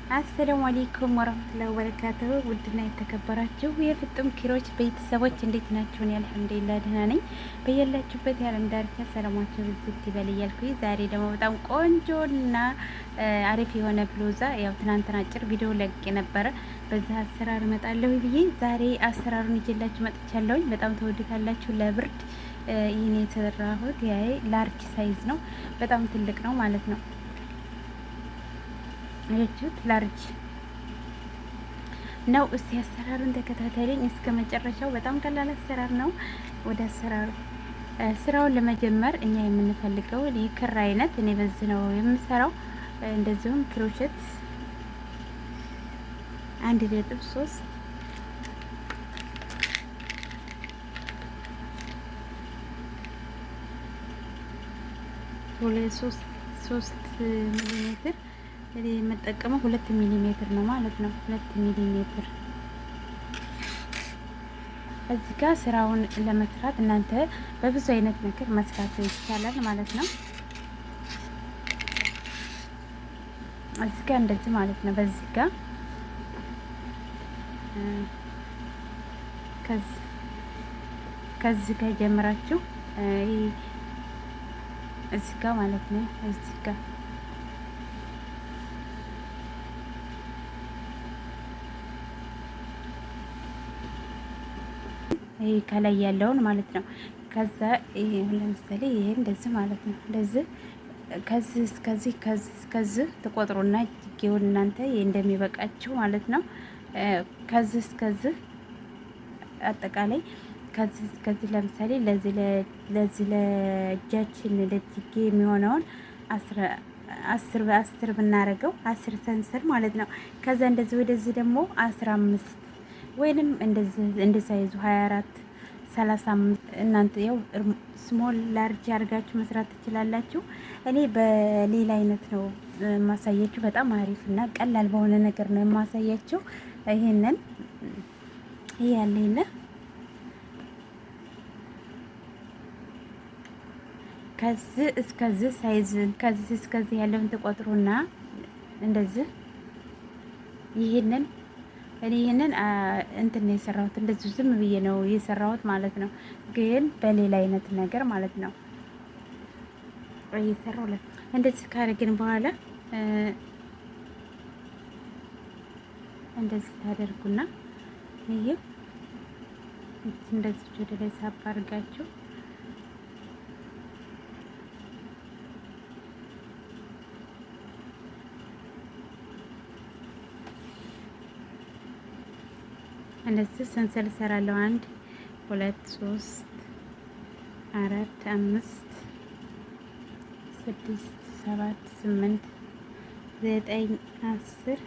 السلام عليكم ورحمة الله وبركاته። ውድና የተከበራችሁ የፍጥም ኪሮች ቤተሰቦች እንዴት ናችሁ? እኔ الحمد لله ደህና ነኝ። በያላችሁበት የዓለም ዳርቻ ሰላማችሁ ብዝት ይበል እያልኩኝ ዛሬ ደግሞ በጣም ቆንጆና አሪፍ የሆነ ብሎዛ ያው ትናንትና አጭር ቪዲዮ ለቅቄ ነበረ። በዛ አሰራር እመጣለሁ ብዬ ዛሬ አሰራሩን ይዤላችሁ መጥቻለሁኝ። በጣም ተወዱታላችሁ። ለብርድ ይህን የተሰራሁት ያይ large size ነው፣ በጣም ትልቅ ነው ማለት ነው። አያችሁት? large ነው። እስቲ አሰራሩን ተከታተሉኝ እስከ መጨረሻው። በጣም ቀላል አሰራር ነው። ወደ አሰራሩ ስራውን ለመጀመር እኛ የምንፈልገው የክር አይነት እኔ በዚህ ነው የምሰራው። እንደዚሁም crochet 1.3 ሁለት ሶስት ሶስት ሚሊሜትር እኔ የምጠቀመው 2 ሚሊ ሜትር ነው ማለት ነው። 2 ሚሊ ሜትር እዚህ ጋር ስራውን ለመስራት እናንተ በብዙ አይነት ነገር መስራት ይቻላል ማለት ነው። እዚህ ጋር እንደዚህ ማለት ነው። በዚህ ጋር ከዚህ ጋር ጀምራችሁ እዚህ ጋር ማለት ነው። እዚህ ጋር ይሄ ከላይ ያለውን ማለት ነው። ከዛ ይሄ ለምሳሌ ይሄ እንደዚህ ማለት ነው። እንደዚህ ከዚህ እስከዚህ ከዚህ እስከዚህ ትቆጥሩና እጅጌውን እናንተ እንደሚበቃችሁ ማለት ነው። ከዚህ እስከዚህ አጠቃላይ ከዚህ እስከዚህ ለምሳሌ ለዚህ ለእጃችን ለእጅጌ የሚሆነውን 10 በ10 ብናረገው 10 ሰንሰል ማለት ነው። ከዛ እንደዚህ ወደዚህ ደግሞ 15 ወይንም እንደ size ኡ 24 35 እናንተ ያው small large አድርጋችሁ መስራት ትችላላችሁ። እኔ በሌላ አይነት ነው የማሳያችሁ። በጣም አሪፍ እና ቀላል በሆነ ነገር ነው የማሳያችሁ። ይሄንን ይሄ ያለ ከዚህ እስከዚህ size ከዚህ እስከዚህ ያለውን ትቆጥሩና እንደዚህ ይሄንን እኔ ይህንን እንትን ነው የሰራሁት፣ እንደዚሁ ዝም ብዬ ነው የሰራሁት ማለት ነው። ግን በሌላ አይነት ነገር ማለት ነው እየሰራሁ እንደዚህ ካደረግን በኋላ እንደዚህ ታደርጉና ይሄ እንደዚህ ወደ ላይ ሳብ አድርጋችሁ እንደዚህ ሰንሰል እሰራለሁ። 1 2 3 4 5 6 7 8 9 10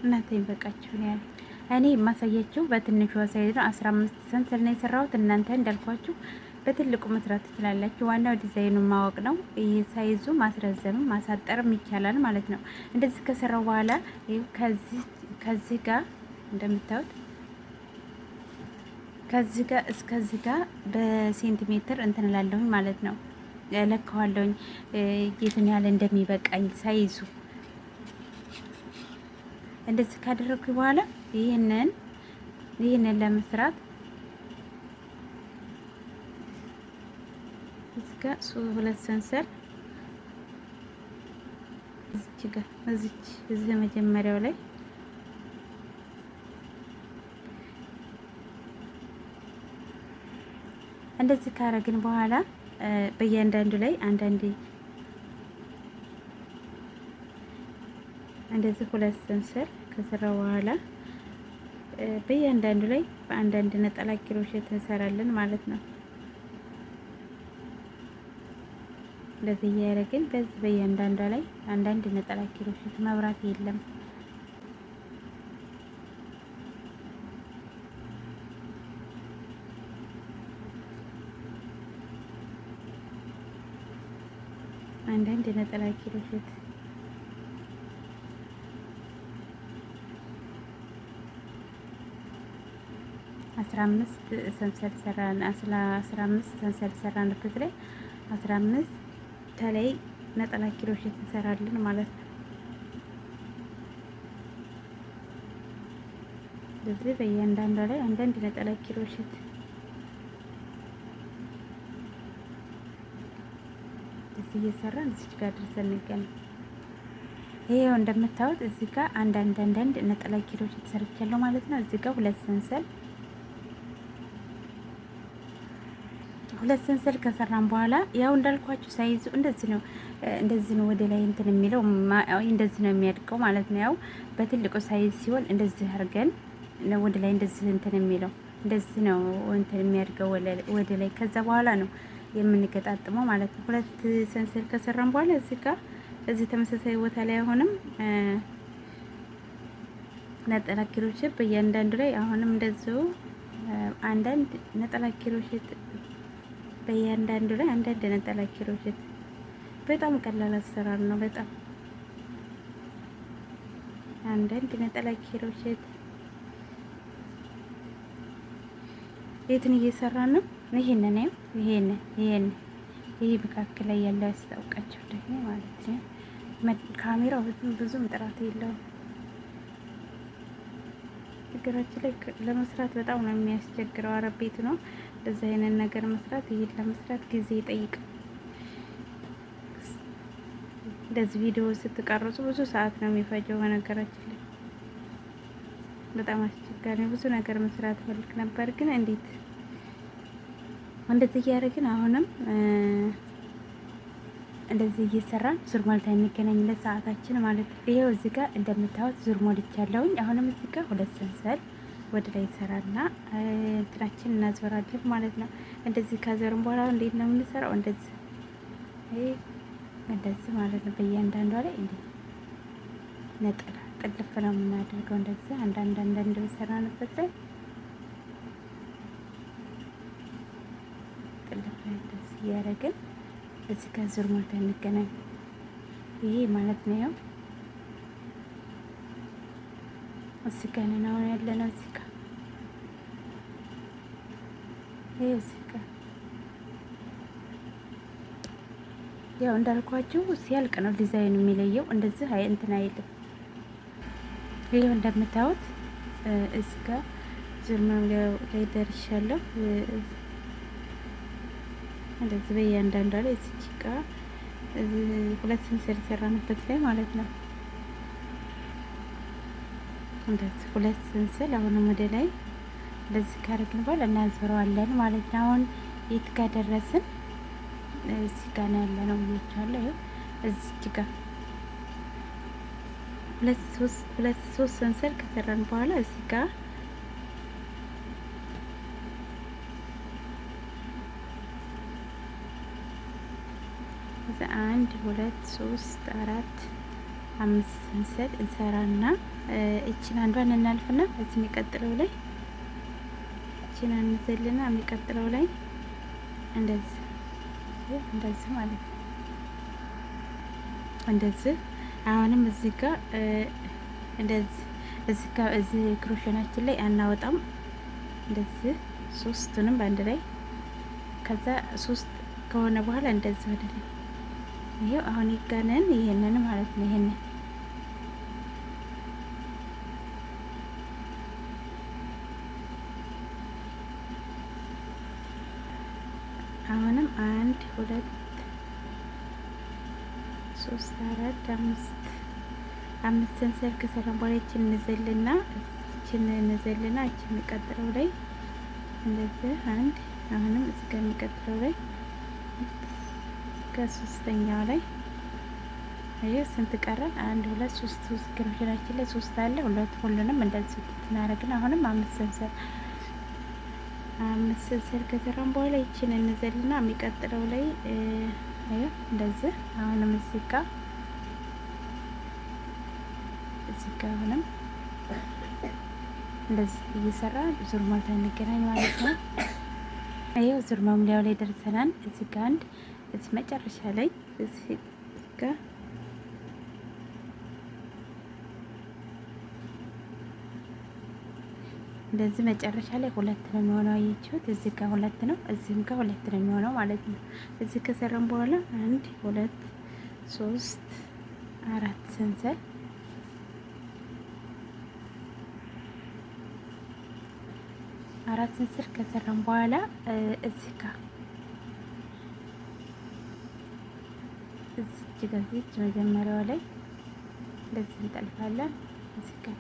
እናንተ ይበቃችሁን ያህል እኔ የማሳያችሁ በትንሹ size ነው። 15 ሰንሰል ነው የሰራሁት። እናንተ እንዳልኳችሁ በትልቁ መስራት ትችላላችሁ። ዋናው ዲዛይኑን ማወቅ ነው። ይህ size ኡ ማስረዘምም ማሳጠርም ይቻላል ማለት ነው። እንደዚህ ከሰራው በኋላ ከዚህ ጋር እንደምታዩት ከዚህ ጋር እስከዚህ ጋር በሴንቲሜትር እንትን እላለሁኝ ማለት ነው። ለካዋለሁኝ የቱን ያህል እንደሚበቃኝ ሳይዙ። እንደዚህ ካደረግኩኝ በኋላ ይህንን ለመስራት እዚህ ጋር ሁለት ሰንሰል እዚች ጋር እዚች እዚህ መጀመሪያው ላይ እንደዚህ ካረግን በኋላ በእያንዳንዱ ላይ አንዳንድ እንደዚህ ሁለት ሰንሰል ከሰራ በኋላ በእያንዳንዱ ላይ በአንዳንድ ነጠላ crochet እንሰራለን ማለት ነው። እንደዚህ እያደረግን በዚህ በእያንዳንዷ ላይ አንዳንድ ነጠላ crochet መብራት የለም። አንዳንድ ነጠላ crochet 15 ሰንሰል ሰራን። 15 ሰንሰል ሰራንበት ላይ 15 ተለይ ነጠላ crochet እንሰራለን ማለት ነው። እንደዚህ በእያንዳንዷ ላይ አንዳንድ ነጠላ ኪሮሽት እንደዚህ እየሰራን እዚች ጋር ደርሰን እንገናኝ። ይሄው እንደምታዩት እዚህ ጋር አንዳንድ አንዳንድ ነጠላ ኪሮሽት ሰርቻለሁ ማለት ነው። እዚህ ጋር ሁለት ሰንሰል ሁለት ሰንሰል ከሰራን በኋላ ያው እንዳልኳችሁ ሳይዙ እንደዚህ ነው፣ እንደዚህ ነው ወደ ላይ እንትን የሚለው እንደዚህ ነው የሚያድገው ማለት ነው። ያው በትልቁ size ሲሆን እንደዚህ አድርገን ወደ ላይ እንደዚህ እንትን የሚለው እንደዚህ ነው እንትን የሚያድገው ወደ ላይ። ከዛ በኋላ ነው የምንገጣጥመው ማለት ነው። ሁለት ሰንሰል ከሰራን በኋላ እዚህ ጋር እዚህ ተመሳሳይ ቦታ ላይ አሁንም ነጠላ crochet በእያንዳንዱ ላይ አሁንም እንደዚሁ አንዳንድ ነጠላ crochet በእያንዳንዱ ላይ አንዳንድ ነጠላ crochet። በጣም ቀላል አሰራር ነው። በጣም አንዳንድ ነጠላ crochet የትን እየሰራን ነው? ይሄንን ነው ይሄን ይሄን ይሄ መካከል ላይ ያለው ያስታውቃቸው ደግሞ ማለት ነው። ካሜራው ብዙም ጥራት የለውም። ችግራችን ላይ ለመስራት በጣም ነው የሚያስቸግረው። አረብ ቤት ነው እንደዚህ አይነት ነገር መስራት፣ ይሄን ለመስራት ጊዜ ይጠይቃል። እንደዚህ ቪዲዮ ስትቀርጹ ብዙ ሰዓት ነው የሚፈጀው። በነገራችን ላይ በጣም አስቸጋሪ ብዙ ነገር መስራት ፈልግ ነበር፣ ግን እንዴት እንደዚህ እያደረግን አሁንም እንደዚህ እየሰራን ዙር ሞልተን እንገናኝለት ሰዓታችን ማለት ነው። ይሄው እዚህ ጋር እንደምታዩት ዙር ሞልቻለሁኝ። አሁንም እዚህ ጋር ሁለት ሰንሰል ወደ ላይ ሰራና እንትናችን እናዞራለን ማለት ነው። እንደዚህ ካዞርን በኋላ እንዴት ነው የምንሰራው? እንደዚህ ይሄ እንደዚህ ማለት ነው። በእያንዳንዷ ላይ እንዴ ነጠላ ጥልፍ ነው የምናደርገው። እንደዚህ አንዳንድ አንዳንድ በሰራንበት ላይ ጥልፍ ላይ እንደዚህ እያደረግን እዚህ ጋር ዙር ሞልተን እንገናኝ። ይሄ ማለት ነው ያው እዚህ ጋር ነን አሁን ያለነው። እዚህ ጋር ይሄ እዚህ ጋር ያው እንዳልኳችሁ ሲያልቅ ነው ዲዛይኑ የሚለየው። እንደዚህ አይ እንትን አይልም። ይሄው እንደምታዩት እዚህ ጋር ዙር መሙሊያው ላይ ደርሻለሁ። እንደዚህ በእያንዳንዷ ላይ እዚች ጋ ሁለት ሰንሰል የሰራንበት ላይ ማለት ነው። እንደዚህ ሁለት ሰንሰል አሁንም ወደ ላይ እንደዚህ ካደረግን በኋላ እናዞረዋለን ማለት ነው። አሁን የት ጋር ደረስን? እዚህ ጋር ነው ያለነው ብያችኋለሁ። ይኸው እዚች ጋ ሁለት ሶስት ሰንሰል ከሰራን በኋላ እዚህ ጋር አንድ ሁለት ሶስት አራት አምስት ሰንሰል እንሰራና እችን አንዷን እናልፍና እዚህ የሚቀጥለው ላይ እችን አንዘልና የሚቀጥለው ላይ እንደዚህ እንደዚህ ማለት ነው። እንደዚህ አሁንም እዚህ ጋር እንደዚህ እዚህ ጋር እዚህ ክሮሼናችን ላይ አናወጣም። እንደዚህ ሶስቱንም በአንድ ላይ ከዛ ሶስት ከሆነ በኋላ እንደዚህ ወደ ላይ ይሄው አሁን ይጋነን ይሄንን ማለት ነው። ይሄንን አሁንም አንድ ሁለት ሶስት አራት አምስት አምስት ሰንሰል ከሰራን በኋላ ይችን እንዘልና ይችን እንዘልና ይችን የሚቀጥለው ላይ እንደዚህ አንድ አሁንም እዚህ ጋር የሚቀጥለው ላይ ከሶስተኛው ላይ ይሄ ስንት ቀረን? አንድ ሁለት ሶስት ሶስት ክሮሼናችን ላይ ሶስት አለ። ሁለት ሁሉንም እንደዚህ ትናረግን። አሁንም አምስት ሰንሰል አምስት ሰንሰል ከሰራን በኋላ ይችን እንዘልና የሚቀጥለው ላይ ይሄ እንደዚህ አሁንም እዚህ ጋር እዚህ ጋር አሁንም እንደዚህ እየሰራ ዙር ሞልተን እንገናኝ ማለት ነው። ይሄው ዙር መሙሊያው ላይ ደርሰናል። እዚህ ጋር አንድ እዚህ መጨረሻ ላይ እዚህ ጋር እንደዚህ መጨረሻ ላይ ሁለት ነው የሚሆነው። አያችሁት? እዚህ ጋር ሁለት ነው፣ እዚህም ጋር ሁለት ነው የሚሆነው ማለት ነው። እዚህ ከሰራን በኋላ አንድ ሁለት ሶስት አራት ሰንሰል አራት ሰንሰል ከሰራን በኋላ እዚህ ጋር እዚች ጋር እዚች መጀመሪያዋ ላይ እንደዚህ እንጠልፋለን። እዚህ ጋር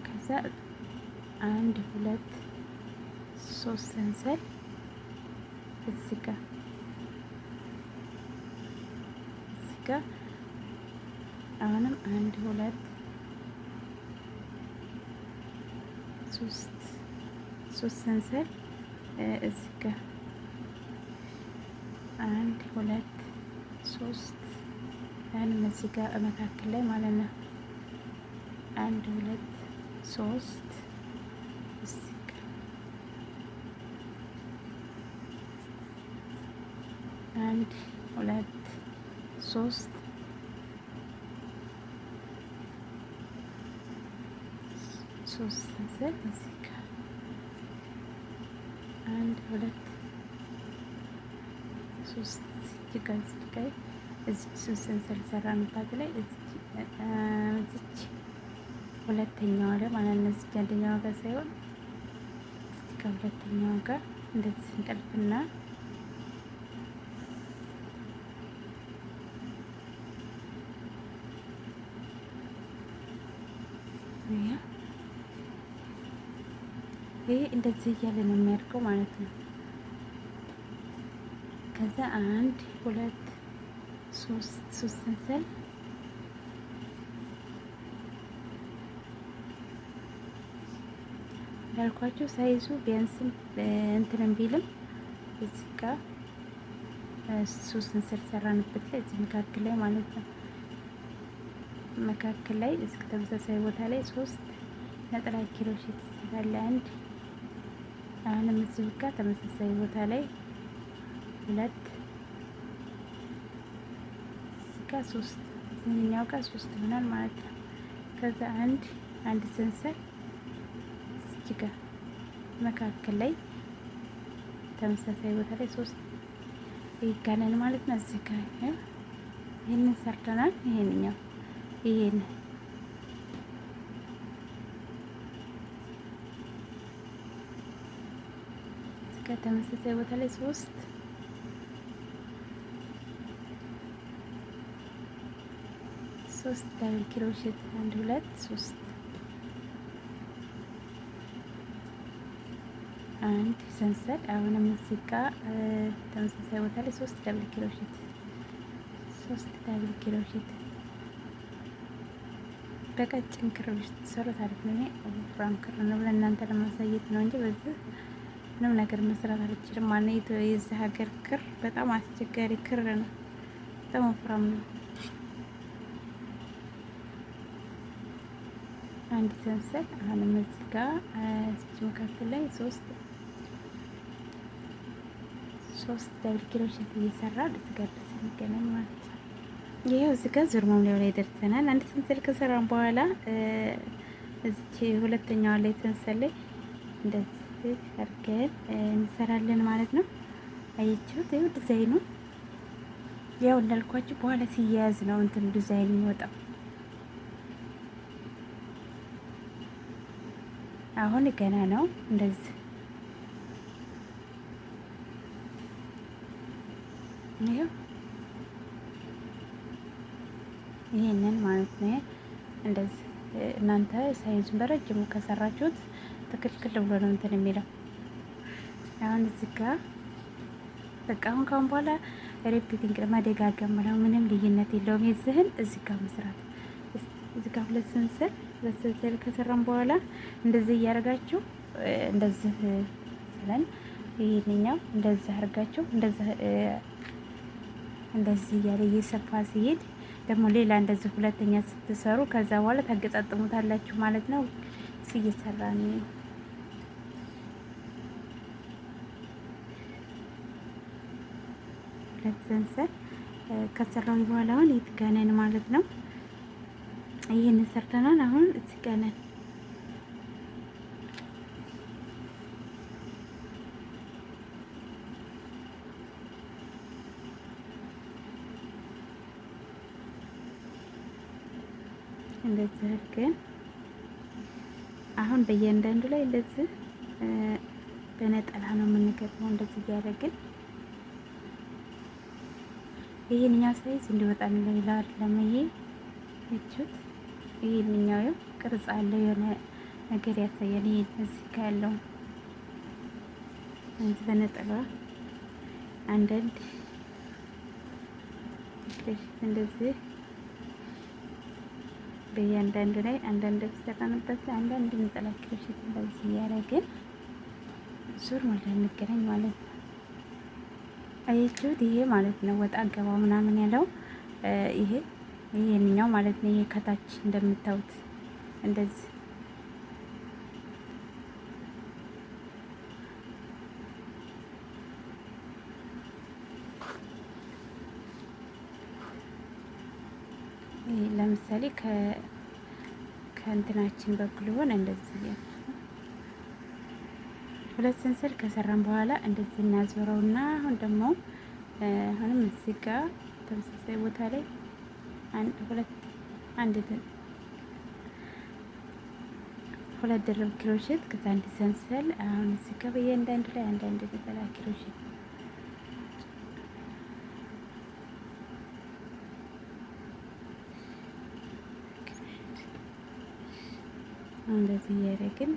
ከዛ አንድ ሁለት ሶስት ሰንሰል እዚህ ጋር እዚህ ጋር አሁንም አንድ ሁለት ሶስት ሶስት ሰንሰል እዚህ ጋር አንድ ሁለት ሶስት አሁንም እዚህ ጋር መካከል ላይ ማለት ነው። አንድ ሁለት ሶስት እዚህ ጋር አንድ ሁለት ሶስት ሶስት ሰንሰል እዚህ ጋር አንድ ሁለት ሶስት እዚህ ጋር እዚህ ጋር እዚች ሶስት ሰንሰል ሰራንባት ላይ እዚች ሁለተኛዋ ላይ ማለት ነው። እዚች አንደኛዋ ጋር ሳይሆን እዚህ ጋር ሁለተኛዋ ጋር እንደዚህ እንጠልፍና ይሄ እንደዚህ እያለ ነው የሚያድገው ማለት ነው። ከዛ አንድ ሁለት ሶስት ሶስት ሰንሰል እንዳልኳቸው ሳይዙ ቢያንስም እንትንም ቢልም እዚህ ጋር ሶስት ሰንሰል ሰራንበት ላይ እዚህ መካከል ላይ ማለት ነው። መካከል ላይ እስከ ተመሳሳይ ቦታ ላይ ሶስት ነጠላ crochet ይሰራል። አንድ አሁንም እዚሁ ጋር ተመሳሳይ ቦታ ላይ ሁለት እዚህ ጋር ሶስት እዚህኛው ጋር ሶስት ይሆናል ማለት ነው። ከዛ አንድ አንድ ሰንሰል እዚህ ጋር መካከል ላይ ተመሳሳይ ቦታ ላይ ሶስት ይጋነን ማለት ነው። እዚህ ጋር ይሄንን ሰርተናል። ይሄንኛው ይሄን ተመሳሳይ ቦታ ላይ ሶስት ሶስት double crochet አንድ ሁለት ሶስት አንድ ሰንሰል። አሁንም እዚህ ጋር ተመሳሳይ ቦታ ላይ ሶስት double crochet ሶስት double crochet በቀጭን ክር ብትሰሩት አሪፍ ነው። እኔ ወፍራም ክር ነው ለእናንተ ለማሳየት ነው እንጂ በዚህ ምንም ነገር መስራት አልችልም። ማለት የዚህ ሀገር ክር በጣም አስቸጋሪ ክር ነው። በጣም ወፍራም ነው። አንድ ሰንሰል አሁንም እዚህ ጋር እዚህ መካከል ላይ ሶስት ሶስት double crochet እየሰራ እዚህ ጋር ድረስ እንገናኝ ማለት ነው። ይሄው እዚህ ጋር ዙር መሙሊያው ላይ ደርሰናል። አንድ ሰንሰል ከሰራን በኋላ እዚች ሁለተኛዋ ላይ ሰንሰል ላይ እንደዚህ አድርገን እንሰራለን ማለት ነው። አያችሁት? ይኸው ዲዛይኑ ያው እንዳልኳችሁ በኋላ ሲያያዝ ነው እንትን ዲዛይን የሚወጣው። አሁን ገና ነው እንደዚህ ይኸው ይሄንን ማለት ነው። እንደዚህ እናንተ size ኡን በረጅሙ ከሰራችሁት ትክክል ብሎ ነው እንትን የሚለው። አሁን እዚህ ጋር በቃ አሁን ካሁን በኋላ repeating መደጋገም ነው። ምንም ልዩነት የለውም። የዚህን እዚህ ጋር መስራት እዚህ ጋር ሁለት ሰንሰል ሁለት ሰንሰል ከሰራን በኋላ እንደዚህ እያደረጋችሁ እንደዚህ ስለን ይሄንኛው እንደዚህ አድርጋችሁ እንደዚህ እንደዚህ እያለ እየሰፋ ሲሄድ ደግሞ ሌላ እንደዚህ ሁለተኛ ስትሰሩ ከዛ በኋላ ታገጣጥሙታላችሁ ማለት ነው። እየሰራ ነው። ሁለት ሰንሰል ከሰራን በኋላ አሁን የት ጋር ነን ማለት ነው። ይሄንን ሰርተናል። አሁን እዚህ ጋር ነን። እንደዚህ አድርገን አሁን በእያንዳንዱ ላይ እንደዚህ በነጠላ ነው የምንገጥመው። እንደዚህ እያደረግን ይሄንኛው size እንዲወጣ ሌላ አይደለም። ይሄ እቹት ይሄንኛው ቅርጽ አለው የሆነ ነገር ያሳያል። ይሄ እዚህ ጋር ያለው እዚህ በነጠላ አንዳንድ crochet እንደዚህ በእያንዳንዱ ላይ አንዳንድ በሰራንበት አንዳንድ ነጠላ crochet እንደዚህ እያደረግን ዙር ማለት እንገናኝ ማለት ነው። አያችሁት? ይሄ ማለት ነው ወጣ ገባ ምናምን ያለው ይሄ ይሄንኛው ማለት ነው። ይሄ ከታች እንደምታዩት እንደዚህ ለምሳሌ ከእንትናችን በኩል ሆነ እንደዚህ ሁለት ሰንሰል ከሰራን በኋላ እንደዚህ እናዞረውና አሁን ደግሞ አሁንም እዚህ ጋር ተመሳሳይ ቦታ ላይ አንድ ሁለት አንድ ሁለት ድርብ crochet ከዛ አንድ ሰንሰል። አሁን እዚህ ጋር በእያንዳንዱ ላይ አንዳንድ ነጠላ crochet እንደዚህ እያደረግን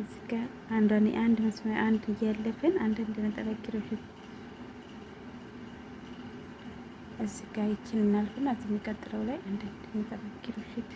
እዚህ ጋር አንዷን አንድ መስመር አንድ እያለፍን አንዳንድ ነጠላ crochet እዚህ ጋር ይችን እናልፍና እዚህ የሚቀጥለው ላይ አንዳንድ ነጠላ crochet።